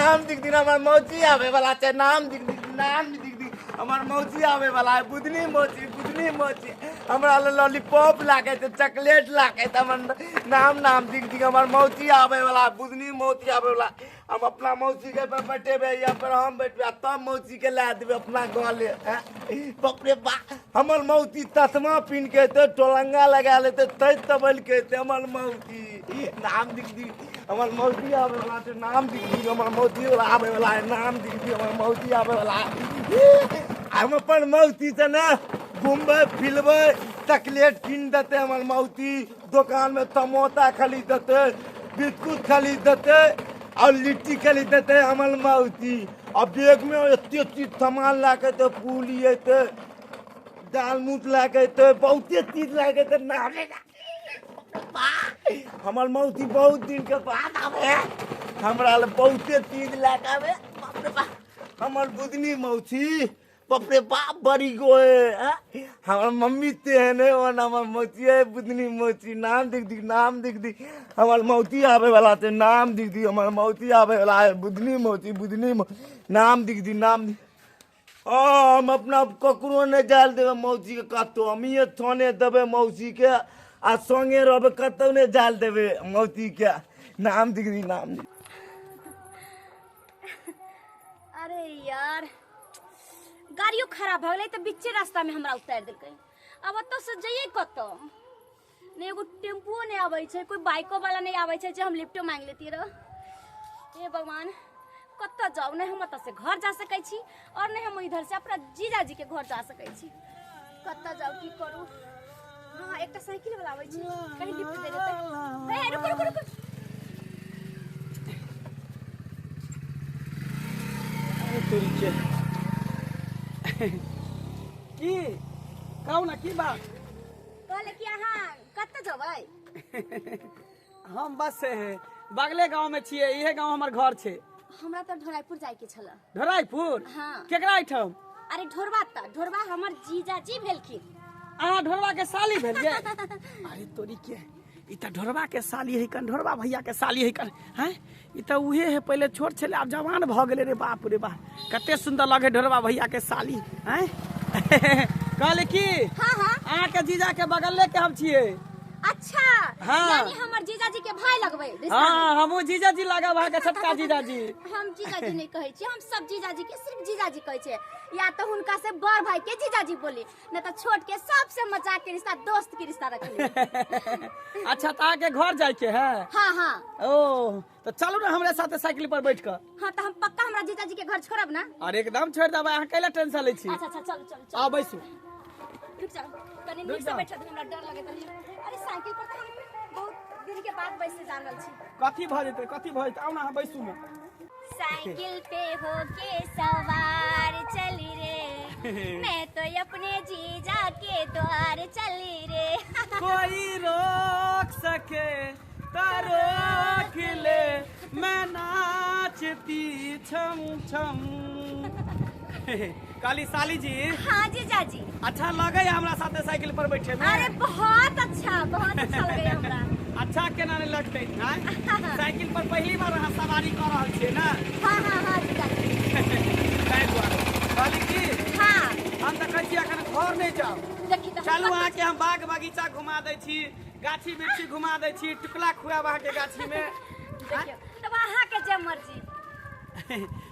नाम दिख दिन हमर मौसी आवे वाला छै, नाम दिख दिख, नाम दिख दिख, हमर मौसी आवे वाला है, बुधनी मौसी, बुधनी मौसी हमरा ले लॉलीपॉप लाके छै, चॉकलेट लाके छै, हमर नाम नाम दिख दिख, हमर मौसी आवे वाला है, बुधनी मौसी आवे वाला। हम अपना मौसी के पर बैठेबै, या पर हम बैठबै आ तब मौसी के लए देबै अपना गले। बाप रे बा, हमर मौसी तस्मा पिन्ह के एतै, टोलंगा लगा लेतै, तै तबल के एतै हमर मौसी। नाम दिख दिख, हमर मौसी आवे वाला छै, नाम दिख दिख, हमर मौसी वाला आवे वाला है, नाम दिख दिख, हमर मौसी आवे वाला है। हम अपन मौसी से ने घूमबै फिरबै, चॉकलेट कीन देतै हमर मौसी, दोकान में समोसा खरीद देतै, बिस्कुट खरीद देतै और लिट्टी खरीद देतै हमर मौसी। और बैग में एते चीज सामान लए के एतै, पूरी एतै, दालमोट लए के एतै, बहुते चीज लए के एतै। नाम हमर मौसी बहुत दिन के बाद आवे, हमरा ले बहुते चीज लए के आवे। बाप रे बाप, हमर बुधनी मौसी, बाप रे बाप, बड़ी गो है। हमर मम्मी तेहने ओहन हमर मौसी है, बुधनी मौसी। नाम दिख दिख, नाम दिख दिख, हमर मौसी आवे वाला छै, नाम दिख दिख, हमर मौसी आवे वाला है, बुधनी मौसी, बुधनी मौसी, नाम दिख दिख, नाम दिख। हम अपना ककरो नहि जाय देबै मौसी के कतहु, हमीए थाने देबै मौसी के आ संगे रहबै, कतहु नहि जाय देबै मौसी के। नाम दिख दिख, नाम दिख। अरे यार, गाड़ियो खराब भऽ गेलै तऽ बीचे रास्ता में हमरा उतारि देलकै। आब ओतऽ से जइयै कतऽ? नहि एगो टेम्पुओ नहि आबै छै, कोई बाइको वाला नहि आबै छै जे हम लिफ्टो मांगि लेतियै रह। हे भगवान, कतऽ जाउ? नहि हम ओतऽ से घर जा सकै छी और नहि हम इधर से अपना जीजाजी के घर जा सकै छी। कतऽ जाउ, की करू? हाँ, एकटा साइकिल वाला आबै छै, कहीं लिफ्ट दे देतै। हे रुकू रुकू रुकू। अरे तोरी के, की कहू ना, की बात? कहले कि अहाँ कतऽ जेबै? हम बस बगले गांव में छियै, इहे गांव हमर घर छै। हमरा तऽ ढोराईपुर जायके छल। ढोराईपुर? हाँ। केकरा एहिठाम? अरे ढोरबा तऽ ढोरबा हमर जीजाजी भेलखिन। अहाँ ढोरबा के साली भेलियै? अरे तोरी के, ई तऽ ढोरबा के साली है कन, ढोरबा भैया के साली है कन। हैं, ई तऽ उहे है, पहिले छोट छलै, आब जवान भऽ गेलै। रे बाप रे बाप, कते सुंदर लगे ढोरबा भैया के साली। हैं, कहले की? हाँ हाँ। अहाँ के जीजा के बगले के हम छियै। अच्छा। हाँ। यानी हमर जीजाजी के भाई लगबै रिश्ता में। हाँ, हमहूँ जीजाजी लागब अहाँके, छोटका जीजाजी। हम जीजाजी नहीं कहै छियै, हम सब जीजाजी के सिर्फ जीजाजी कहै छियै। या तऽ हुनका से बड़ भाई के जीजाजी बोली, नहीं तऽ छोट के सबसे मजाक के रिश्ता, दोस्त के रिश्ता रखली। अच्छा, तऽ अहाँके घर जायके है? हाँ हाँ। ओ तऽ चलू ने हमरे साथे साइकिल पर बैठ कऽ। हाँ, तऽ हम पक्का हमरा जीजाजी के घर छोड़ब ना? अरे एकदम छोड़ि देबै, अहाँ कैला टेंशन लै छी? अच्छा अच्छा, चलू चलू चलू। आउ बैसू। रुक जाओ, कनी रुक नीक से जाओ। बैठा दे, हमरा डर लगैत रहै। अरे साइकिल पर तऽ हम बहुत दिन के बाद बैसे जा रहल छी। कथी भऽ जेतै, कथी भऽ जेतै, आउ ने अहाँ बैसू ने। साइकिल पे होके सवार चली रे, मैं तो अपने जीजा के द्वार चली रे। कोई रोक सके त रोक ले, मैं नाचती छम छम। काली साली जी। हाँ जीजाजी। अच्छा लगे हमरा साथे साइकिल पर बैठे में? अरे बहुत अच्छा, बहुत अच्छा लगे हमरा। अच्छा केना नहीं लगतै? आँय? साइकिल पर पहली बार अहाँ सवारी कऽ रहल छियै ने? हाँ हाँ हाँ जीजाजी। ताहि दुआरे कहली की। हाँ। हम तऽ कहै छी एखन घर नहि जाउ। देखी तऽ। चलू, अहाँके हम बाग बगीचा घुमा दै छी, गाछी वृक्षी घुमा दै छी, टुकला खुआब अहाँके गाछी में। देखियौ तब अहाँके जे मर्जी।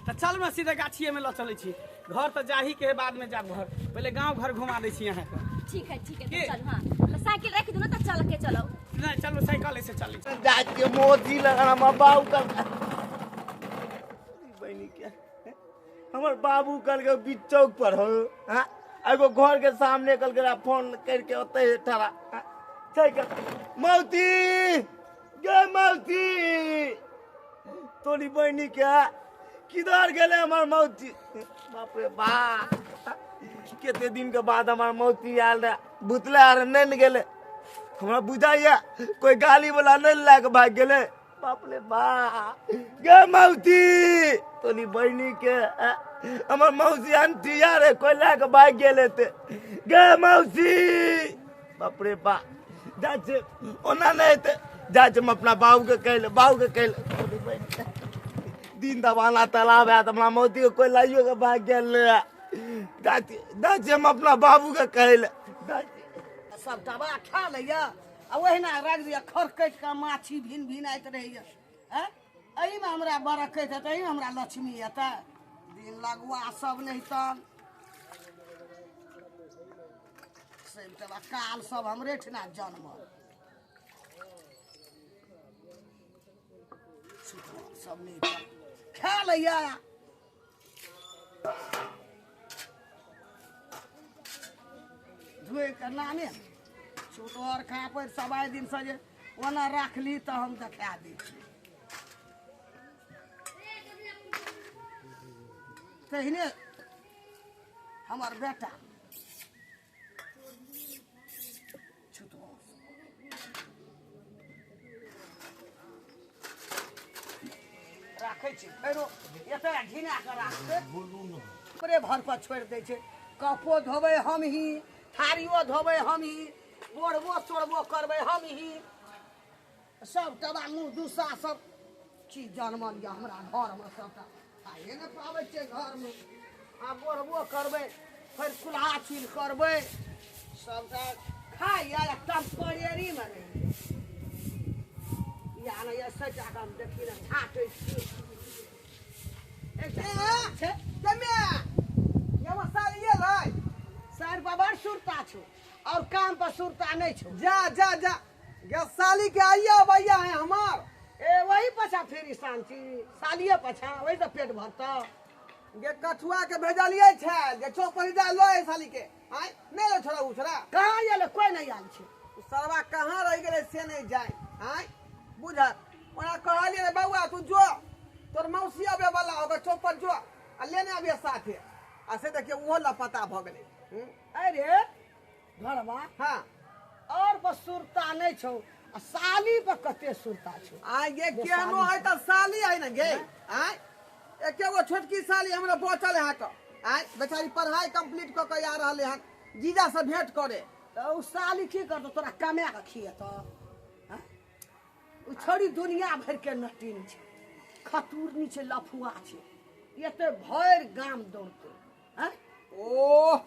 तऽ चलू ने, सीधे गाछिए में लऽ चलै छी। घर तऽ जाही के है, बाद में जाब घर, पहिले गाँव घर घुमा दै छी अहाँके। ठीक है, ठीक है। की? तो चल, हाँ, तो साइकिल रख दू ना, तो चल के चलो। नहि, चलू, साइकिल से चलै छी। जाइ छियै मौसी लगन, हमर बाबू कल बहिनी के, हमर बाबू कहलकै बीच चौक पर हो। हाँ, एगो घर के सामने कहलकै रहा, फोन करके ओतै ठड़ा। हाँ, छै के मौसी गे, मौसी तोरी बहिनी के, किधर गेलै हमर मौसी? बाप रे बाप, कते दिन के बाद हमर मौसी आयल रहे, भुतले आर नहि ने गेलै। हमरा बुझाइया कोई गाली वाला नहि लए के भागि गेलै। बाप रे बाप, गे मौसी तोरी बहिनी के, हमर मौसी अनठिया रे, कोई लए के भागि गेलै ते गे मौसी। बाप रे बाप, जाइ छै ओना नहि हेतै, जाइ छै हम अपना बाबूके कहै लए, बाबूके कहै लए। तोरी बहिनी के। दिन दबाना तालाब है हमरा मौती के कोई लाइयो के भाग गेल दादी दादी हम अपना बाबू के कहले सब दवा खा लैया आ ओहिना राख दिया खर कटि कऽ माछी भिन भिन आइत रहैया। आँय एहिमे हमरा बरकत हेतै, एहिमे हमरा लक्ष्मी हेतै। दिन लगुआ सब नहि तन सब काल सब हमरे ठिना जनमल सब नहीं खा लैया। धोए के नामे छुटोर खा पर सबाइ दिन से जे ओना राखली तऽ हम देखा दै छी। तहिने हमर बेटा राखै छी, फेरो एतऽ घिना कऽ राखतै, ओकरे भर पर छोड़ि दै छै। कपो धोबै हमही, थारियो धोबै हमही, बोरबो तोड़बो करबै हमही, सब टबा मुँह दूसा सब चीज जनमल यऽ हमरा घरमे। सबटा खाइए नहि पाबै छियै घरमे। आ बोरबो करबै, फेर चूल्हा चूल करबै, सबटा खाइए टेम्परेरीमे रहै या नहि ऐसे जाकऽ हम देखी ने छाँटै छी। सर पर बड़ सुरता छौ और काम पर सुरता नहीं छौ। जा जा जा साली के आइया भैया है हमार। ए वही पछा फिर शांति सालिए पछा वही से पेट भरता। गे कछुआ के भेजलिए छै जे चौक पर जा लो है साली के। आय नहीं लो छोड़ा उछड़ा कहाँ आयल, कोई नहीं आयल छै। सरवा कहाँ रह गेलै से नहीं जाए। आय बुझल ओना कहलिए रे बउआ तू जो तोर मौसी आबे वाला होगा चौक पर जो आ लेने आबिए साथे। आ से देखिए ओहो लापता भ गेलै। अरे घरवा हाँ और पर सुरता नहीं छौ आ साली पर कते सुरता छौ। आय गे केहनो है त साली है न गे। आय एके गो छोटकी साली हमरा बचल है क। आय बेचारी पढ़ाई कंप्लीट क के आ रहल है जीजा से भेंट करे। त उ साली की करतौ तोरा कमा के खिएतौ? उ छोड़ी दुनिया भर के नटीन छै, खतूरनी छै, लफुआ छै, एते भरि गाम दौड़तै। आँय ओ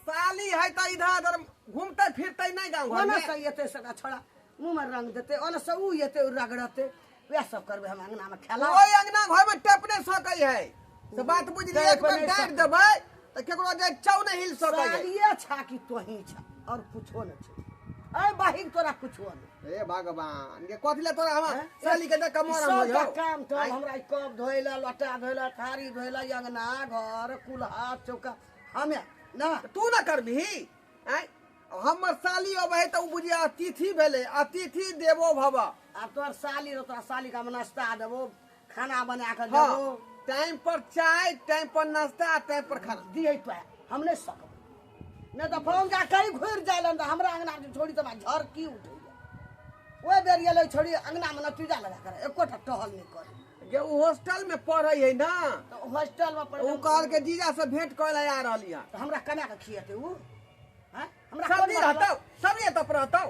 साली है त इधर उधर घूमते फिरते नहीं गाँव घर ओना में। से एते सका छोड़ा मुँह में रंग देते, ओना से उ एते रगड़ते, वएह सब करबै हम अंगना में खेला। ओहि अंगना घर में टेप नहीं सकै है से बात बुझलिए। एक टेप बेर नहीं डाँट सकै। देबै त केकरो जे चौ नहीं हिल सकै है। सालिए छा कि तोही छा और कुछो नहीं छै। अय बहिन तोरा कुछो नहीं। हे भगवान ये कथी ले तोरा हम साली के देख के मरम सबटा हो। काम तो हमरा ई कप धोइला, लोटा धोइला, थारी धोइला, अंगना घर कुल्हा चौका हमे ना तू ना करबिही। आय हमर साली अबै है त उ बुझिया अतिथि भेलै, अतिथि देवो भव। आब तोहर साली रह, तोरा साली के हम नाश्ता देबो, खाना बना के हाँ, देबो, टाइम पर चाय, टाइम पर नाश्ता, टाइम पर खाना दिहे तो हम नहीं सकब। नहीं तो फोन जा कहीं घुर जाए त हमरा अंगना में छोड़ी त झर की उठे। ओहि बेर एलै छोड़ी अंगना में नतीजा लगा कर एकोटा टहल नहीं करे। जे उ हॉस्टल में पढ़ै है ना तो हॉस्टल में पढ़ै उ कहल के जीजा से भेंट करे ला आ रहली है। त हमरा कमा के खिएतै उ? हैं हमरा सब कोन दिन मतलब? रहतौ, सब दिन एतऽ पर रहतौ।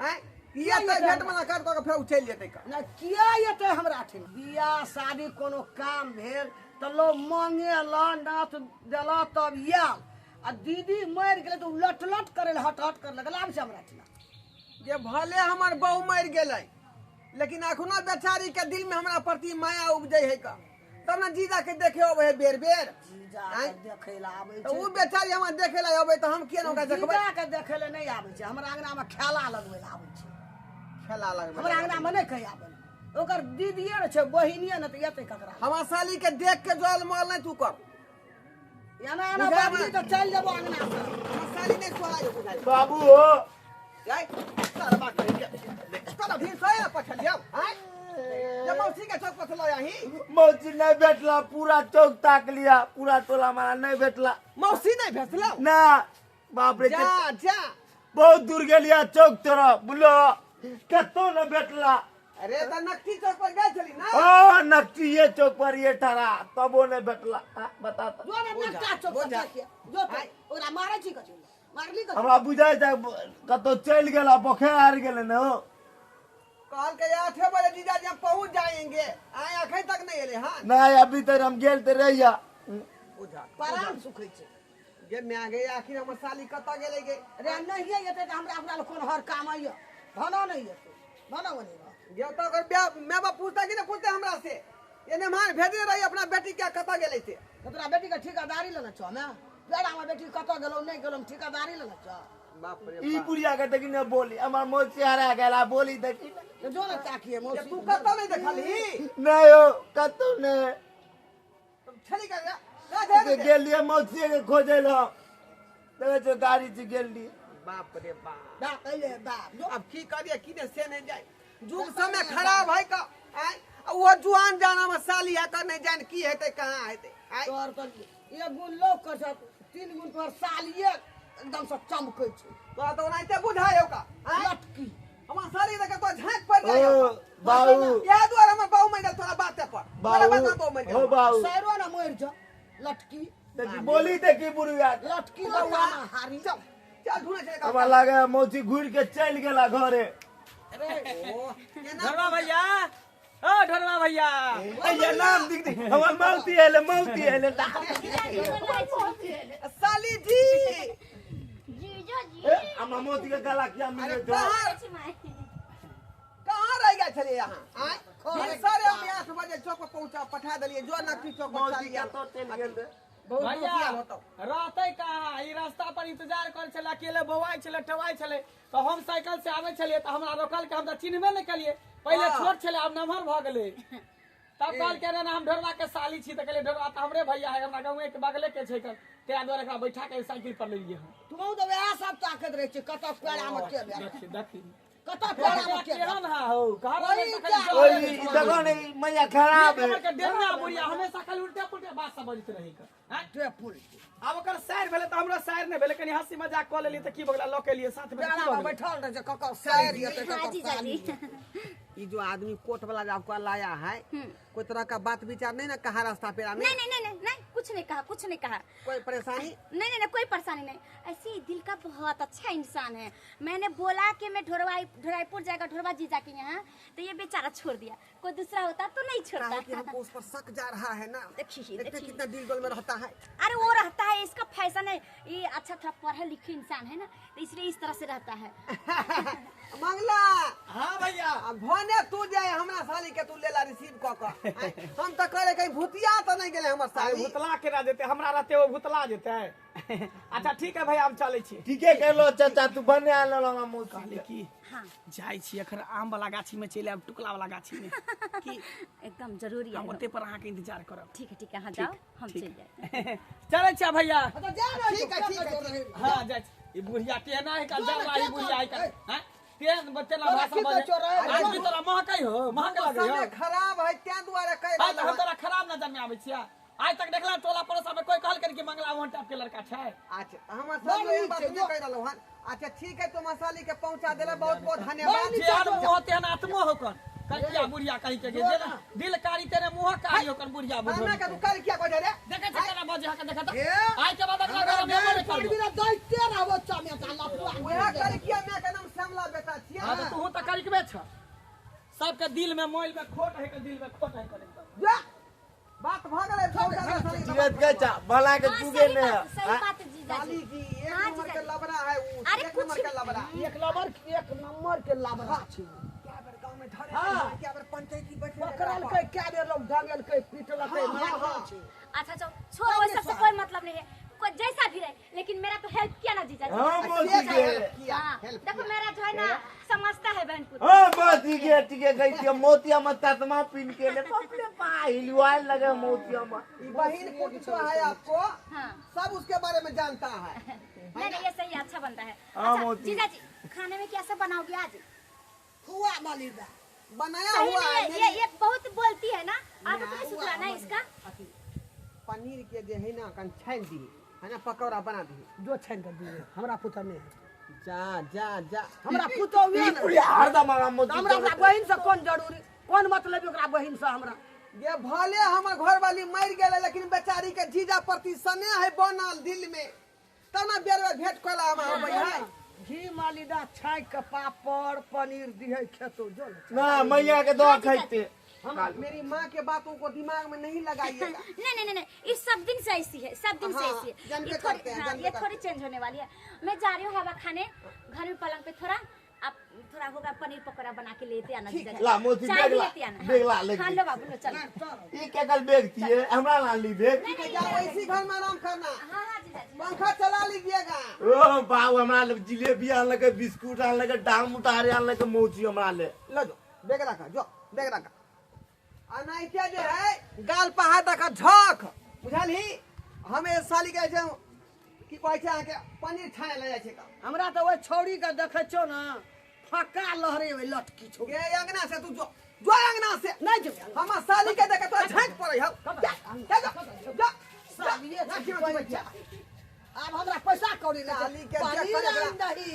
आँय किया किया तऽ भेंट एतै? मना कर कऽ फेर उ चलि जेतै का। ना किया एतै हमरा ठिन? बियाह शादी कोनो काम भेल तऽ लोग मांगे ला नाथ देला तब आयल। आ दीदी मरि गेलै तऽ उ लट लट करै लए हट हट करै लगल। आब छै हमरा ठिना जे भले हमर बहू मरि गेलै लेकिन अखनो बेचारी के दिल में हमरा प्रति माया उपजै है का, तब ने जीजा के देखे अबै है बेर बेर। जीजा आँय? के देखै लए आबै तऽ छै। उ बेचारी हमरा देखे ला अबै तऽ हम किया ने ओकरा देखबै? जीजा के देखै लए नहि आबै छै, हमरा अंगना में खेला लगबै लए आबै छै। खेला लगबै हमरा अंगना में नहि कहि आबै, ओकर दीदिये ने छै, बहिनिये ने, तऽ एतै ककरा? हमरा साली के देख के जल मल नहि तू कर। एना एना बुझाय बाबरी तऽ चलि जेबो अंगना से। हमर साली नहि सोहाय बुझाय। बाबू हो जाय सरबा कहि के तोरा भीड़ सही पछलियौ। आँय जे मौसी के चौक पर लऽ आही। मौसी नहीं भेटला, पूरा चौक ताक लिया, पूरा टोला मारा नहीं भेटला। मौसी नहीं भेटला ना बाप रे जा जा बहुत दूर गेलिया चौक तरफ बोलो कतौ न भेटला। अरे त नकटी चौक पर गेल छली ना? ओ नकटीये चौक पर ये ठहरा तबो नहीं भेटला। बता जो ने नकटा चौक पर बुझा। जो तो ओकरा मारै छी कछु मारली कछु हमरा बुझाइ छै कतौ चलि गेला बोखार गेलै ने हो। कहल के 8 बजे जीजा जी हम पहुंच जाएंगे, आए अखन तक नहीं एले। हाँ। नहीं, अभी तक हम गेल ते रहिया। बुझा। परान सुखै छै। गे माय गे, आखिर हमर साली कतऽ गेलै गे? रे, नहिये एतै तऽ हमरा ओकरा लग कोन हर काम अइ? धनो नहि एतै, धनो नहि रहत। गे, तऽ ओकर माय बाप पूछता कि नहि पूछते हमरा से? एने मार भेजने रही अपना बेटी के, कतऽ गेलै से। तऽ तोरा बेटीके ठिकादारी लेने छौ ने? बेड़ा बेटी कतऽ गेलौ नहि गेलौ, ठिकादारी लेने छौ? बाप रे ई बाप। बुढ़िया के देखी ने बोली, हमर मौसी हरा गेला, बोली देखी ने। तऽ जो ने ताकिए ये मौसी। तू कतऽ नहीं देखलही? नहीं हो, कतौ नहीं। छली कर रे। के गेलिए मौसी के खोजे ला, देखै छौ गाड़ी से गेलिए। बाप रे बाप। बाप अइले बाप जो। अब की करिए की ने से नहीं जाए, जुग समय खराब है का आय, आ वो जुआन जाना में साली है का नहीं जान की हेतै कहाँ हेतै आय। तोहर तऽ एक गुण लोक कर छौ, तीन गुण तोहर सालिये एकदम से चमकै छै। तोरा तऽ ओनाहिते बुझाय का आय। लटकी। हमर साली देखे तो झाँक पड़ जाय। ओ बाबू। इएह दुआरे हमर बाबू मरि गेल तोरा बाते पर, तोरा बात बाबू। में बाबू मरि हो गेल। बाबू। सैरो ने मरि जा लटकी। देखी बोली, देखी बुढ़िया के। लटकी बौआ हारी। चल चल, ढूंढे चले। हमरा लागे है मौसी घुर के चल गेला घरे। ओ केना? ढोरबा भैया, ओ ढोरबा भैया। अइया नाम दिख दिख, हमर मौसी एले, मौसी एले। जीजाजी बोलै छी। साली जी। जीजाजी। ए, हमर मौसी के गला किया अरे मिले छौ? कहाँ छी माय। कहाँ रह गए छलिए यहाँ आय? फिर सरे हम 8 बजे चौक पर पहुंचा पठा देलिए, जो नकटी चौक पर मौसी चल गया। कतौ चलि गेल रे? बहुत भैया। दुखिया होतो। रहतै कहाँ? ई रास्ता पर इंतजार करै छलै, अकेले बौआइ छलै, टवाइ छलै, तऽ हम साइकिल से आबै छलियै तऽ हमरा रोकल के, हम तऽ चिन्हबे नहि केलियै पहिले। छोट छलै, आब नमहर भऽ गेलै। तब कहलकै रे ना, हम ढोरबा के साली छी। तऽ कहलियै ढोरबा तऽ हमरे भैया है, हमरा गाँवे के बगले के छै, ताहि दुआरे एकरा बैठा के साइकिल पर लेलियै हम। तू तऽ वएह सब ताकत रहै छै, कतऽ पेड़ा मे के भेल। देखी देखी। कतऽ पेड़ा मे के भेल। केहन हा हो घर वही में क्या? तऽ ओइ ई देखो ने, ई मैया खराब है। के डेरना बुढ़िया हमेशा खाली उल्टे पुल्टे बात सब बजैत रहै के आँय? टेपुल। आब ओकर सैर भेलै तऽ हमरो सैर नहि भेलै, कनि हंसी मजाक कऽ लेलियै तऽ की भऽ गेलै? लऽ के एलियै साथ में। पेड़ा मे बैठल रहै छै, ककर सैर एतै, हाँ ककर जीजाजी। साली। ये जो आदमी कोट वाला जो आपको लाया है, कोई तरह का बात विचार नहीं ना कहा रास्ता पेरा में? नहीं नहीं नहीं नहीं नहीं, कुछ नहीं कहा, कुछ नहीं कहा। कोई परेशानी? नहीं नहीं नहीं, कोई परेशानी नहीं। ऐसे ही दिल का बहुत अच्छा इंसान है। मैंने बोला कि मैं ढोरवाई ढोराईपुर जाएगा ढोरवा जीजा के यहाँ, तो ये बेचारा छोड़ दिया। कोई दूसरा होता तो नहीं काहे कि छोड़ता। हमको उस पर शक जा रहा है ना। देखिए, देखते देखिए। कितना दिल गोल में रहता है। अरे वो रहता है, इसका फैशन है ये। अच्छा थोड़ा पढ़े लिखे इंसान है ना, तो इसलिए इस तरह से रहता है। मंगला। हाँ भैया। आ भने तू जाए, हमरा साली के तू लेला रिसीव क क आँय, हम तऽ कहले कहीं भूतिया तऽ नहीं गेले हमर अरे साली। भूतला केना जेतै? हमरा रहते वो भूतला जेतै? अच्छा ठीक है भैया, हम चलै छी। ठीके कहलो चाचा, तू बने आयल हमरा मौसी कहली के। की हाँ। जाइ छी एखन आम वाला गाछी में, चलि आयब टुकला वाला गाछी में की? एकदम जरूरी है। हम ओते पर अहाँके इंतजार करब। ठीक है, ठीक है, हाँ जाओ, हम ठीक। चल जाए। चलै छियै भैया। तऽ जा ने। ठीक है, ठीक है, ठीक। हाँ, जाइ छी। ई बुढ़िया केना है का जो ने, जरला ई के बुढ़िया है का? कर? हैं, तेन बतेला तोरा भाषा की बजे। कहै छौ रे? आज भी तोरा महकै हो, महक लागै हो। समय खराब है, तें दुआरे कह आइ तऽ रहल हम तोरा खराब नजर में आबै छियै? आइ तक देखला टोला पड़ोसा में कोई कहलकै कि मंगला ओहन टाइप के लड़का छै? अच्छा, हमर साली बड़ एक बात नीक छै, नहीं कह रहल हन। अच्छा ठीक है, तो साली के पहुंचा देला, बहुत बहुत धन्यवाद। जेहन मुँह तेहन आत्मो हो कन कलकिया बुढ़िया कहीं के जे ना दिल कारी तेरे मुँह कारी हो कन बुढ़िया हमरा बुढ़िया। के तू कल किया कह रे? देखै छै केना बजे हके, देखा तऽ। ए? आइ के बाद अगला घर में बोले पड़बी कर। ने दैते रहबो चमेटा लफुआ। वएह कल किया मैं के नाम श्यामला बेटा छियै। हां, तऽ तू तऽ करिकबे छ, सबके दिल में मोइल में खोट है के, दिल में खोट है के एकदम। जा, बात भ गेलै, पहुंचा दे साली के। जीरत के चा भला के हाँ, चुगे सही ने। बात, सही बात है जीजा साली जी। जी एक हाँ, नंबर जीजा के जी। लबरा है उ। अरे एक कुछ नंबर के लबरा। एक नंबर, एक नंबर के लबरा छै। क्या बेर गांव में धरे हाँ। क्या बेर पंचायती बैठे पकड़लकै क्या बेर, लोग ढंगेलकै पीटलकै। हाँ, हाँ, हाँ। छै। अच्छा चलो छोड़ो, वो सबसे कोई मतलब नहीं है। कोई जैसा भी रहे, लेकिन मेरा तो हेल्प किया ना जीजा जी। हाँ मौसी के। किया हाँ, हेल्प। देखो मेरा जो है ना समझता है बहन को। हाँ मौसी के, ठीक है गई थी मोतिया में ततमा पीन के ले बाप रे बा हिलवाए लगे मोतिया में। ये बहन पुत्र जो है आपको हाँ। सब उसके बारे में जानता है। नहीं नहीं, ये सही है, अच्छा बनता है। हाँ, अच्छा मोती। जीजा जी, खाने में क्या सब बनाओगे आज? खुआ मलिदा। बनाया सही हुआ में है ये मेरी- ये बहुत बोलती है ना, आदत बनाया में हुआ सुधराना है हमर इसका। अथी, पनीर के जे है ना कन छानि दी है ना, पकौड़ा बना दी। जो छानि के दिए, हमरा पुतह नहीं है। जा जा जा। हमरा पुतह हुए ने। बुढ़िया हरदम हमरा मौसी हमरा ओकरा बहिन से कोन जरूरी, कोन मतलब ओकरा बहिन से हमरा? ये भले हमर घर वाली मर गेलै, लेकिन बेचारी के जीजा प्रति स्नेह है बनल दिल में, तब ना बेर बेर भेंट कला हमरा अबै है। घी मालिदा छाँकि के पापड़ पनीर दिहे खेतो जो ने। ना मैया के दऽ खैते। मेरी माँ के बातों को दिमाग में नहीं लगाइएगा। नहीं नहीं नहीं नहीं, ये सब दिन से ऐसी है, सब दिन से हाँ, ऐसी है। जन ये के थोड़ी, करते हैं, हाँ, जन ये के थोड़ी चेंज होने वाली है। मैं जा रही हूँ हवा खाने, घर में पलंग पे थोड़ा आप थोड़ा होगा पनीर पकौड़ा बना के लेते आना जीजा जी। ला, मोती, चाय बैग भी ला, लेते आना। बैग ला, लेके। हाँ लो बाबू लो चलो। ई केकर बैग थिए हमरा ला ली बैग। नहीं, नहीं, जाओ इसी घर में आराम करना, हाँ हाँ जीजा जी। पंखा चला लीजिएगा। ओ बाबू हमरा ले जिलेबी आनलकै, बिस्कुट आनलकै, डाम उतारे आनलकै मौसी हमरा ले। लो जो बैग रखा, जो बैग रखा। अनाइते जे है गाल पर हाथ रखा झक बुझल ही हमें साली के जे की कहै छै अहाँके पनीर छाने ले जाइ छै का। हमरा तऽ ओहि छौड़ी के देखै छौ ने फक्का लहरे ओहि लटकी छौ। गे अंगना से तू जो जो अंगना से नहीं जेबै अंगना। हमर साली के देखे तो झाँक पड़ै हौ। जा जा जा जा सालिये ना छै कियो पैसा। आब हमरा पैसा कौड़ी नहि साली के पनीर देख कर आनि दही,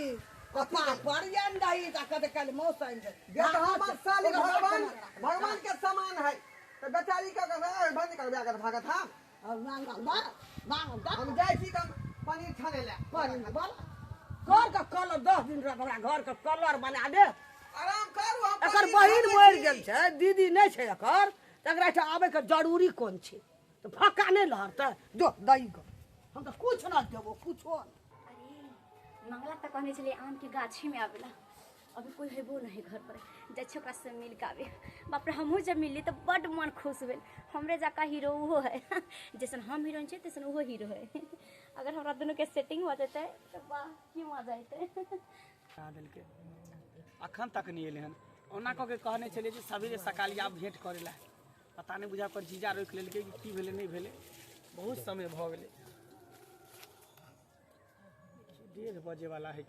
पापड़ आनि दही, तऽ कहतै काल्हि मौस आनि दही। गे तऽ हमर साली भगवान भगवान के समान है तऽ बेचारी के बंद कर बिया कर भागत हम। हम जाइ छी कम पनीर छाने ले। पनीर बना घर के कलर 10 दिन रह हमरा घर के कलर बना दे। आराम करू हम। एकर पनीर बहिन छानै मरि छी। गेल छै, दीदी नहि छै एकर, तकरा एहिठाम आबैके जरूरी कोन छै? तऽ फक्का नहि लहरतै? जो दही के हम तऽ कुछ नहि देबो, कुछो नहि। अरे मंगला तऽ कहने छलियै आम के गाछी में आवेला, अभी कोई हेबो नहीं घर पर, जाइ छी ओकरा से मिल के आबे। बाप रे हमहूँ जब मिलली तऽ बड्ड मन खुश भेल, हमरे जकाँ हीरो ओहो है, जैसन हम हीरोइन छियै तैसन ओहो हीरो है। अगर हमरा दुनू के सेटिंग हो जेतै तऽ वाह की मजा अयतै। कहा देलकै अखन तक नहि एलै हन। ओना कऽ के कहने छलियै जे सवेरे सकाल आब भेंट करै लए, पता नहि बुझा पर जीजा रोकि लेलकै कि की भेलै नहि भेलै। बहुत समय भऽ गेलै, 1:30 बजे वाला है,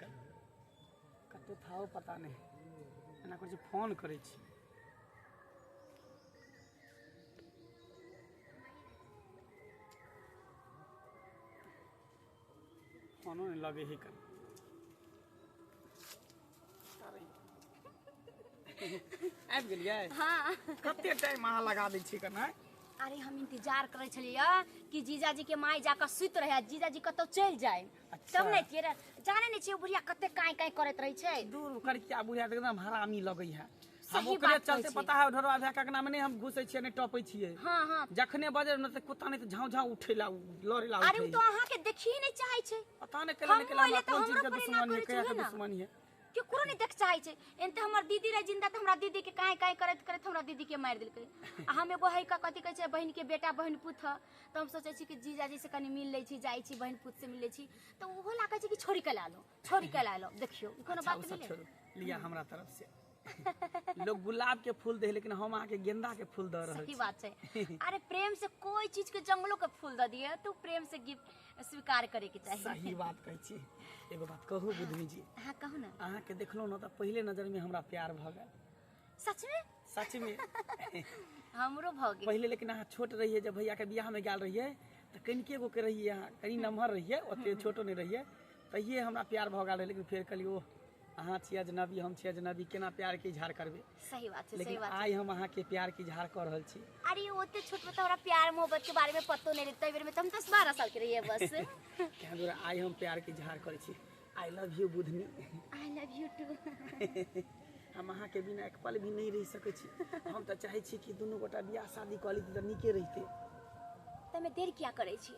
कतौ थाहो पता नहि। एना करै छी फोन करै छी। फोनो नहि लगै है कन। आबि गेलियै? हाँ। कते टाइम अहाँ लगा दै छियै कन? अरे हम इंतजार करै छलियै कि जीजाजी के माय जाकऽ सुति रहै, जीजाजी कतौ चलि जाय तब नहि तियै। जाने नहि छियै बुढ़िया कते काँय काँय करैत रहै छै। दूर करकिया बुढ़िया तऽ एकदम हरामी लगै है। हम सही ओकरे बात कहै चलते छी। पता है ढोरवा भैया के अंगना में नहीं हम घुसै छियै, नहि टपै छियै। हाँ हाँ। जखने बजे न तऽ कुत्ता नहि तऽ झाँव झाँव उठेला, लड़ेला। अरे उठै ओ तो अहाँ के देखिए नहीं चाहे छै। पता नहि केला हमहूँ नहि केला अयलै हमरा तऽ कोन चीज हमरो के पर एना दुश्मनी है, करै कहिया छै के ने। दुश्मनी है। केकरो नहीं देख चाहे छै। एनते हमर दीदी रहे जिंदा तऽ हमरा दीदी के काँय काँय करैत करैत हमरा दीदी के मारि देलकै। आ हम एगो है का कथी कहै छै बहिन के बेटा बहिन पुत ह, तऽ हम सोचै छी कि जीजाजी से कनी मिल लै छी, जाइ छी बहिन पुत से मिल लै छी, तऽ ओहो लागै छै कि छोड़ि के ला लो, छोड़ि के ला लो। देखियौ ई कोनो अच्छा, बात ओ सब भेलै? छोड़ू, लिअ हमरा तरफ से। लोग गुलाब के फूल दे, लेकिन हम अहाँके गेंदा के फूल दऽ रहल सही छी। बात छै। अरे प्रेम से कोई चीज के जंगलों के फूल दऽ दिए तो प्रेम से गिफ्ट स्वीकार करे के चाही। सही बात कहै छी। एगो बात कहू बुधनी जी? हाँ कहू ना। अहाँके देखलहुँ ने तऽ पहिले नजर में हमरा प्यार भऽ गेल। सच में? सच में। हमरो भऽ गेल। पहिले लेकिन अहाँ छोट रहियै, जब भैया के बियाह में गेल रहियै तऽ कनिके गो के रहियै अहाँ, कनि नमहर रहियै, ओते छोटो नहि रहियै, तहिये हमरा प्यार भऽ गेल रहै। लेकिन फेर कहलियै ओह अहाँ छी अजनबी, हम छी अजनबी, केना प्यार के इजहार करबै। सही बात छै, सही लेकिन बात छै। आइ हम अहाँके प्यार के इजहार कऽ रहल छी। अरे ओते छोट में तो हमरा प्यार मोहब्बत के बारे में पतो नहीं रहता, बेर में तो हम 10-12 साल के रहिए बस। तें दुआरे आइ हम प्यार के इजहार करै छी। I love you Budhni. I love you too. हम अहाँके बिना एक पल भी नहीं रहि सकै छी। हम तऽ चाहै छी कि दुनू गोटा बियाह शादी कऽ ली तऽ नीके रहितै। तमे देर किया करै छी?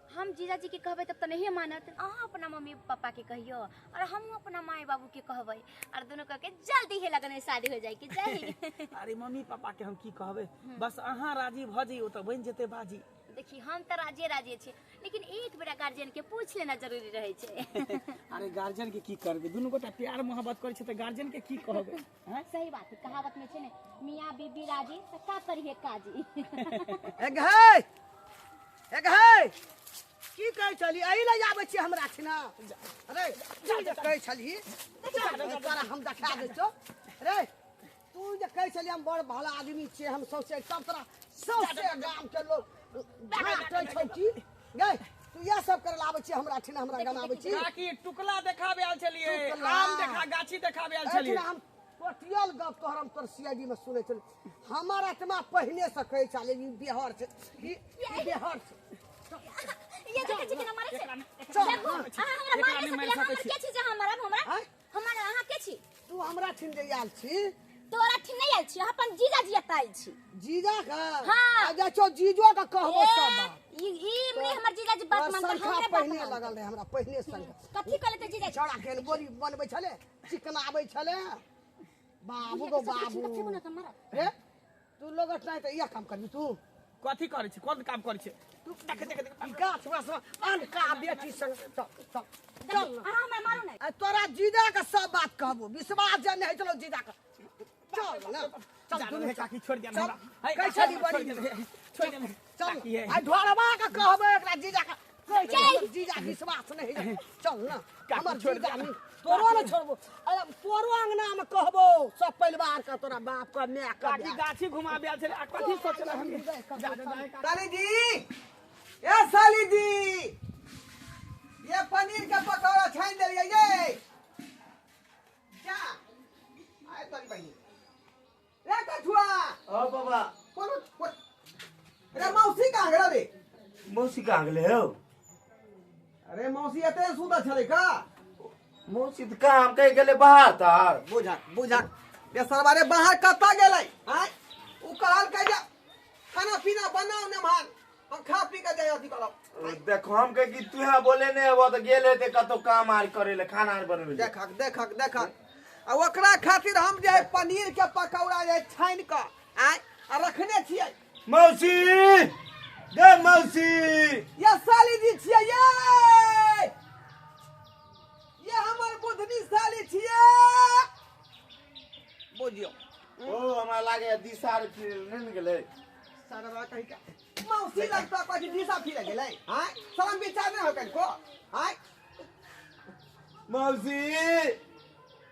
हम जीजाजी के कहबै तब तऽ नहिए मानत। अहाँ अपना मम्मी पापा के कहियो और हमहूँ अपना माय बाबू के कहबै और दुनू कह के जल्दी ही लगन में शादी हो जाए के चाही। अरे मम्मी पापा के हम की कहबै, बस अहाँ राजी भऽ जइयौ तऽ बनि जेतै बाजी। देखी हम तऽ राजिए राजिए छी, लेकिन एक बेरा गार्जियन के पूछ लेना जरूरी रहै छै। अरे गार्जियन के की करबै, दुनू गोटा प्यार मोहब्बत करै छै तऽ गार्जियन के की कहबै? हैं? सही बात है। कहावत में छै ने, मियाँ बीबी राजी तऽ का करिहे काजी। एक हे, एक हे, की कहै छली? एहि लए आबै छी हमरा छिना। अरे तू जे कहै छली तोरा हम देखा दै छौ। रे तू जे कहै छली हम बड़ भला आदमी छियै, हम सौंसे सब तोरा सौंसे गाम के लोग झाँटै छौ की गै? तू इएह सब करै लए आबै छी हमरा ठिना, हमरा गमाबै छी? काकी टुकला देखाबे आयल छलियै, टुकला। आम देखा गाछी देखाबे आयल छलियै। एहिठिना हम कोटियल गप तोहर हम तोहर सीआईडी में सुनै छलियै। हमर आत्मा पहिने से कहै छलै ई बिहार छै, ई बिहार छै। ये देखै छी केना मारै छै। देखू, अहाँ हमरा मारि नहि सकैए। हमर के छी जे अहाँ मारब हमरा? हमर अहाँ के छी? तू हमरा ठिन जे आयल छी? तोरा ठिन नहि आयल छी, अपन जीजा जी एतऽ आयल छी। जीजा का? हाँ। आ जाइ छौ जीजो के कहबो सब बात। ई ई नहि हमर जीजा जी बात मानतै, संखा हमरे बात पहिने मानतै। लगल रहे हमरा पहिने संग। कथी कहले ते जीजा जी? छौड़ा केहन बोली बनबै छलै, चिकनाबै छलै। बाबू गो बाबू। रे तू लोगत नहि तऽ इएह काम करबी तू? कथी करै छी? कोन काम करै छी तू? देख देख देख। ई गाछ वाछ अनका बेटी संग चल चल चल। अहाँ हमरा मारू नहि। आ तोरा जीजा के सब बात कहबो, विश्वास जे नहि चलो जीजा के। चल ना चल। जा दुनू रे काकी, छोड़ दिया चल। हमरा। है, कहै छली छोड़ बड़ी। दिया, छोड़ दिया। चल। काकी है। आ ढोरबा के कहबै एकरा जीजा के। कहै छै चल। हमर जीजा विश्वास नहि है। चल ना। काकी, हमर छोड़ जीजा दिया। नहीं तोरो ने छोड़बो। अरे तोरो अंगना में कहबो सब परिवार के, तोरा बाप के माय के। काकी गाछी घुमाबे आयल छलै आ कथी सोचल हम? जा जा जा। साली जी, ए साली जी, ये पनीर के पकौड़ा छानि देलियै ये। जा आय तोरी बहिनी रे कछुआ। ओ बाबा। कोनो रे मौसी कहाँ गेल रे? मौसी कहाँ गेलै हौ? अरे मौसी एते सुतल छलै का? मौसी तऽ काम कहि गेलै बाहर तार। बुझक बुझक रे सरवा रे, बाहर कतऽ गेलै आय? उ कहलकै जे खाना पीना बनाउ नमहर, हम खा पी के जाय अथी करब। देखो हम कह कि तू यहाँ बोले नहीं हेबो तऽ गेल हेतै कतौ काम आर करे ले, खाना आर बनबै ले। देखक देखक देखक, आ ओकरा खातिर हम जे है पनीर के पकौड़ा जे छानि कऽ आय आ रखने छियै। मौसी गे मौसी। ये साली जी छियै ये, ये हमर बुधनी साली छियै बुझियौ। ओ हमरा लागे दिशा आर फिर नहि ने गेलै। सरवा कहि के मौसी लगता कहै दिशा फिर गेलै आय, शरम विचार नहि हो कनिको आय? मौसी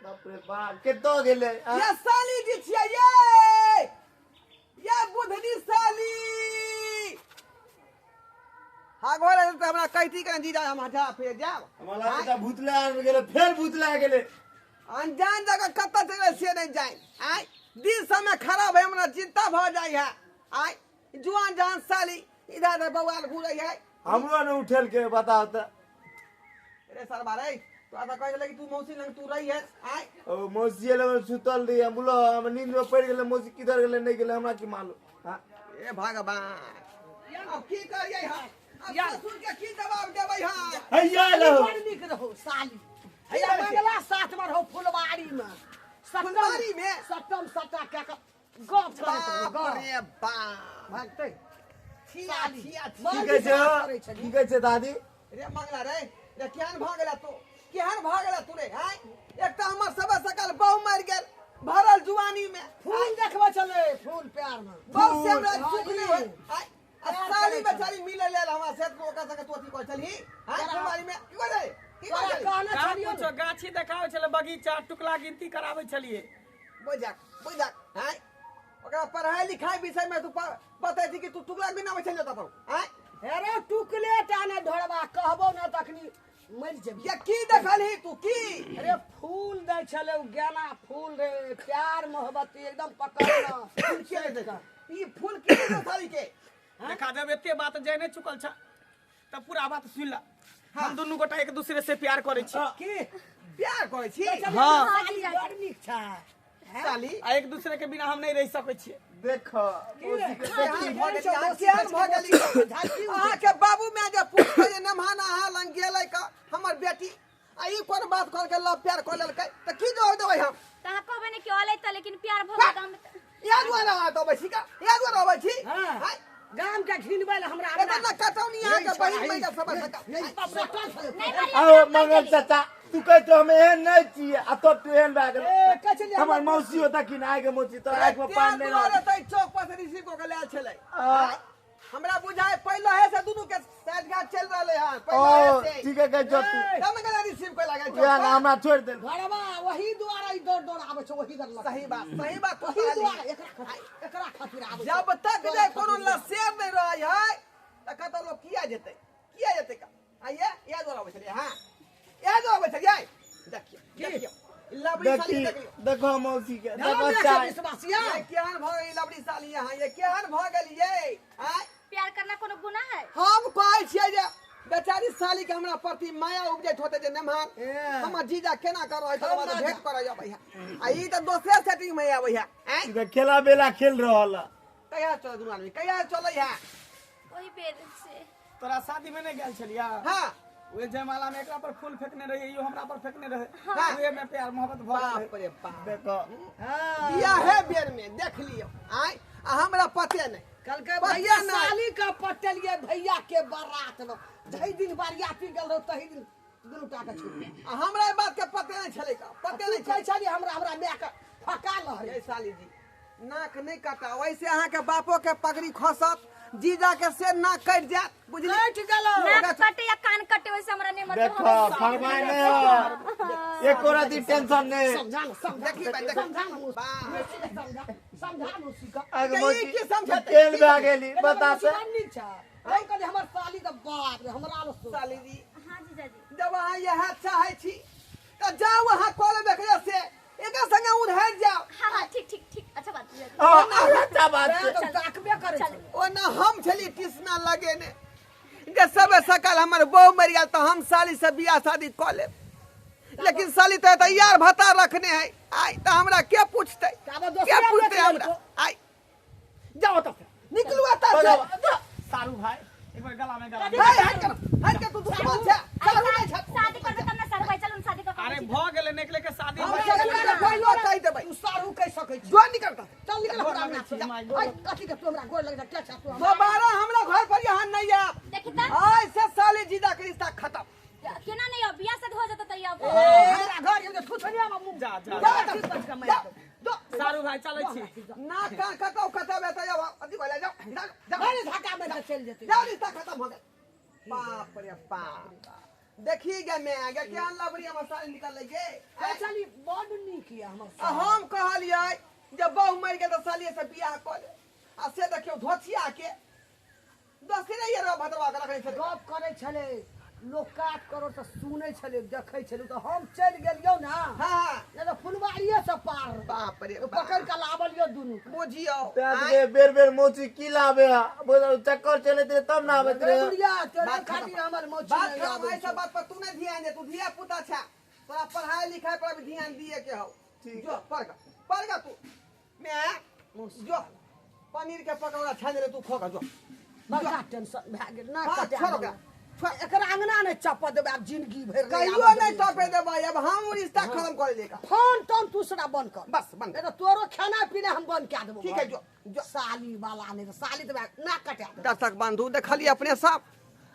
बाप रे बाप, कतौ गेलै आ? ये साली जी छियै ये, ये बुधनी साली। हाँ घर तऽ हमरा कहती के जीजा हम हटा फिर जायब। हमरा लागे तऽ भूतला आबि गेलै, फेर भूतला गेलै। अनजान जगह कतऽ चलि से नहि जाय आय, दिन समय खराब है, हमरा चिंता भऽ जाइ है आय। जुआन जहान साली इधर इधर बौआल घूरै है। हमरो ने उठेल के बताओ तऽ। रे सरबा रे, तोरा तऽ कहै छलै कि तू मौसी लग तू रही है आय। ओ मौसी लग सुतल रही, हम बोलो हम नींद में पड़ गेलै, मौसी किधर गेलै नहीं गेलै हमरा की मालूम। हाँ ए भगवान, अब की करियै हम? अब ससुर के की जवाब देबै हम? हैया लो। बड़ नीक रहो साली, हैया मंगला साथ में रहो फुलवारी में। फुलवारी में? सटम सटा के के गप करैत रहो। बाप गप रे बाप, भागतै छिया साली। छिया। की कहै छै? की कहै छै दादी? रे मंगला रे, रे केहन भऽ गेला तू? केहन भऽ गेला तू रे आय? एक तऽ हमर सब सकल बहु मरि गेल भरल जुआनी में। फूल देखबै छलै फूल प्यार में। बहु से हमरा हाँ, सुख नहि ई। होय आय, आ प्यार साली करै छलै। बेचारी मिलै लेल हमरा से तू ओकरा संगे तू अथी करै छलही आय फुलवारी में? की करै, की तोरा करै छलही? कहने कहाँ छलियौ पूछो, गाछी देखाबै छलै, बगीचा टुकला गिनती कराबै छलियै। बुझक बुझक आय, ओकरा पढ़ाई लिखाई विषय में तू बतै छी कि तू टुकला बिना बैठल जता पर आय? हेरे टुकले टा ने ढोरबा कहबो ने तखनी मरि जेबी। ये की देखलही तू की? अरे फूल दै छलै उ गेना फूल रे, प्यार मोहब्बत एकदम पकड़ना। फूल के दै छै? ई फूल के दै साली के? देखा, जब एते बात जाने चुकल छ तब पूरा बात सुन ला। हम दुनू गोटा एक दूसरे से प्यार करै छी। की प्यार करै छी? हाँ। साली बड़ नीक छै साली। आ एक दूसरे के बिना हम नहीं रह सकै छियै। देखो मौसी के। केहन भऽ गेली अहाँ, केहन भऽ गेली? अहाँके बाबू माय जे पूछतै जे नमहान अहाँ लग गेलै का हमर बेटी आ ई कोन बात कह के लव प्यार कऽ लेलकै, तऽ की जवाब देबै हम? तऽ अहाँ कहबै ने कि अलै तऽ लेकिन प्यार भऽ गेल तऽ हम इएह दुआरे अहाँ अबै छी का? इएह दुआरे अबै छी? हाँ। आँय? गाम के घिनबै लए हमरा। एतऽ ने कटौनी अहाँके बहिन बनि गेल सब सका। सटल छलै। नहि मारियौ। आओ मंगल चाचा, तू कहै तो हम एहन नहीं छियै आ तब तू एहन भए गेल। ए, कहै छलियै हमर मौसी होता कि आइ के मौसी तोरा आँखि में पानि नहि दुआरे रहल। तऽ चौक पर से रिसीव कऽ के लायल छलै। आ, हमरा बुझाय पहिले से दुनू के साइड घाट चलि रहलै हन ओ पहिले से। ठीक है कहै छौ तू। तब ने गेलै रिसीव कऽ लागल चौक उएह पर। ने हमरा छोड़ि देल। घरवा वही द्वारा ई दौड़ दौड़ आबै छै वही दर लग। सही बात, सही बात। वही साली। द्वारा एकरा खातिर आबै छै। जब तक जे कोनो लसेर नहि रहै है तऽ कतऽ लोक किया जेतै, किया जेतै का? आइए इएह दुआरे अबै छलियै। हाँ इएह दुआरे अबै छलियै। देखियौ देखियौ ई लबड़ी साली। देखी देखियौ, देखो मौसी के। धर्म देखो देखै चाय। विश्वासिया। ये केहन भऽ गेल ई लबड़ी साली यहाँ? ये केहन भऽ गेल ये आँय? प्यार करना कोनो गुनाह है? हम कहै छी साली के हमरा प्रति माया उपजैत होते जे नमहान हमर जीजा केना कर रहल छै हमरा भेंट करऽ अबै है आ ई तऽ दोसरे सेटिंग में आबै है आँय ई तऽ खेला बेला खेल रहल है। कहिया चल दुनू आदमी कहिया चलै है ओहि बेर से तोरा शादी में नहीं गेल छलिया हाँ उहे जयमाला में एकरा पर फूल फेंकने रहिए इहो हमरा पर फेंकने रहे हाँ। उहे में प्यार मोहब्बत भऽ गेल बाप रे बाप देखो बियाह है बेर में देख लियौ आँय आ हमरा पते नहीं कहलकै पते भैया नहि। साली के पटलियै भैया के बारात में जहि दिन बारियाती गेल रहो तही दिन दुनू टा के छुट गेल। आ हमरा ई बात के पते नहीं छलै का पते तू नहीं कहै छलै छली हमरा हमरा माय के फका लहरे ये साली जी नाक नहीं कटा वैसे अहाँ के बापो के पगड़ी खसत जीजा के से नाक कटि जायत बुझली कटि गेलौ। नाक कटे या कान कटे वैसे हमरा नहीं मतलब देखो हमरा साली फरमाए नहीं हो एको राती टेंशन नहीं समझा न समझा देखी भाई, देखी। समझा न मौसी। वाह। मौसी के समझा समझा मौसी के आगे ई मौसी की समझेतै? केन भए गेली बता से नीक छै हम कहलियै हमर साली के बाप रे हमरा लग सुन। साली जी हाँ जीजाजी जब अहाँ इएह चाहै छी तऽ जाउ अहाँ कऽ लेबै एकरे से एकर संगे उधरि जाउ हाँ हाँ ठीक ठीक ठीक अच्छा बात जीजाजी हाँ, अच्छा बात तें छै तऽ ताकबे करै चल। छलै ओना हम छली टिसना लगेने जे सबे सकाल हमर बहु मरि गेल तऽ हम साली से बियाह शादी कऽ लेब लेकिन साली तऽ एतऽ यार भत्ता रखने है आइ तऽ हमरा के पूछतै ताबे के दोसरे पूछतै देख हमरा लेलको। आइ जाओ तब निकलू एतऽ से सारू भाई एक बार गला में गला हे हट कर हट कर तू दुश्मन छै सारू नहि छै शादी करबे तब ना सारू भाई चलू शादी कर अरे भऽ गेलै निकले के शादी हम भऽ गेलै। सगरे के पहिलो कहि देबै तू सारू कहि सकै छी जो निकल तऽ चल निकल गोर हमरा लगै अंगना छी, से। माय, गोर ऐ, कथी के तू हमरा गोर लगै छै, के छै तू हमरा? दोबारा हमरा घर पर यहाँ नहीं आयब देखी त आइ से साली जीजा के रिश्ता खत्म केना नहीं अब बियाह शादी हो जाता त अब हमरा घर ये थुथनिया में मुंह जा, जा, जा ठीक बच के मारि देबौ। जो सारू भाई चलै छी ना कान कतौ खतम हेतै अब अथी भऽ जाओ जाओ जाओ अरे धक्का में चलि जेतै जाओ रिश्ता खत्म हो गेल बाप रे बाप देखी गे मैं गे केहन लबरी हमर साली निकल गे कहै छली बड्ड नीक यऽ हमर आ हम कहलियै जे बहु मरि गेल तऽ सालिये से बियाह कऽ ले आ से देखियौ धोथिया के दोसरे ये रहो भदरवा के रखने छलै गप करै छलै लोक काट करो तऽ सुनै छलै देखै छलै तऽ हम चलि गेलियौ ने हाँ नहि तऽ फुलवारिये से पार बाप रे बाप। पकड़ि कऽ लाबलियौ दुनू के। बुझियौ तें आँय, के बेर बेर मौसी की लाबे है बोल चक्कर चलैत रहे तब ना आबैत रे रहे बुढ़िया तोरे बात खातिर खत्म। हमर मौसी बात नहि खत्म आबै ऐसा छौ। बात पर तू नहीं ध्यान दे तू धिया पुता छा तोरा पढ़ाई लिखाई पर अभी ध्यान दिए के हौ ठीक। जो पढ़ गा पढ़ गा तू मैं जो पनीर के पकौड़ा छान रे तू खो गा जो बड़का टेंशन भए गेल ना हाँ, कटा छोड़ गेल। ओकरा। छोड़, एकरा अंगना नहि चपऽ देबै आब जिंदगी भरि नहि कहियो आबऽ नहीं देबै। टपे देबै अब हम रिश्ता खत्म कर लेगा फोन तोन तू सरा बंद कर बस बंद नहीं तऽ तोरो खाना पीना हम बंद कए देबौ ठीक है जो जो साली वाला नहि तऽ साली तऽ ना कटा देबै। दर्शक बंधु देखलिए अपने सब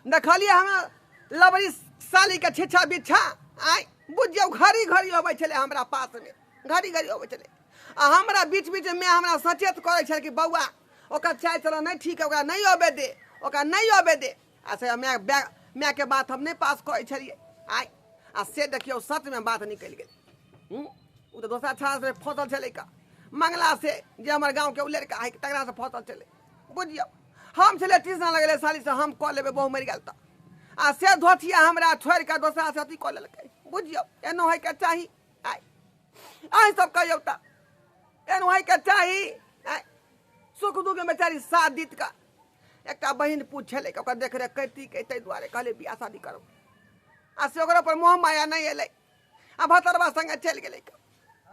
देखलिए हमरा लबरी साली के छिछा बिछा आय बुझियौ घड़ी घड़ी अबै छलै हमरा पासमे घड़ी घड़ी अबै छलै आ हमरा बीच बीचमे हमरा सचेत करै छलै कि बौआ ओकर चाय चलन नहि ठीक है ओकरा नहि अबै दे ओकरा नहि अबै दे आ से माय मायके बात हम नहि पास करै छलियै आय आ से देखियौ सचमे बात निकलि गेल ओ तऽ दोसरा छाड़ा से फसल छलै का मंगला से जे हमर गाँवके ओ लड़का है तकरा से फसल छलै बुझियौ हम छलै ट्यूशन लगेले साली से हम कऽ लेबै बहु मरि गेल तऽ आ से धोथिया हमरा छोड़ि कऽ दोसरा से अथी कऽ लेलकै बुझियौ एनो होइके चाही आइ अहीं सब कहियौ तऽ एनो होइके चाही आइ सुख दुखमे बेचारी साथ दीत कऽ एकटा बहिन पूछ छलै ओकर देखरेख करिती के ताहि दुआरे कहलियै बियाह शादी करू आ से ओकरो पर मोह माया नहि एलै आ भतरवा संगे चलि गेलै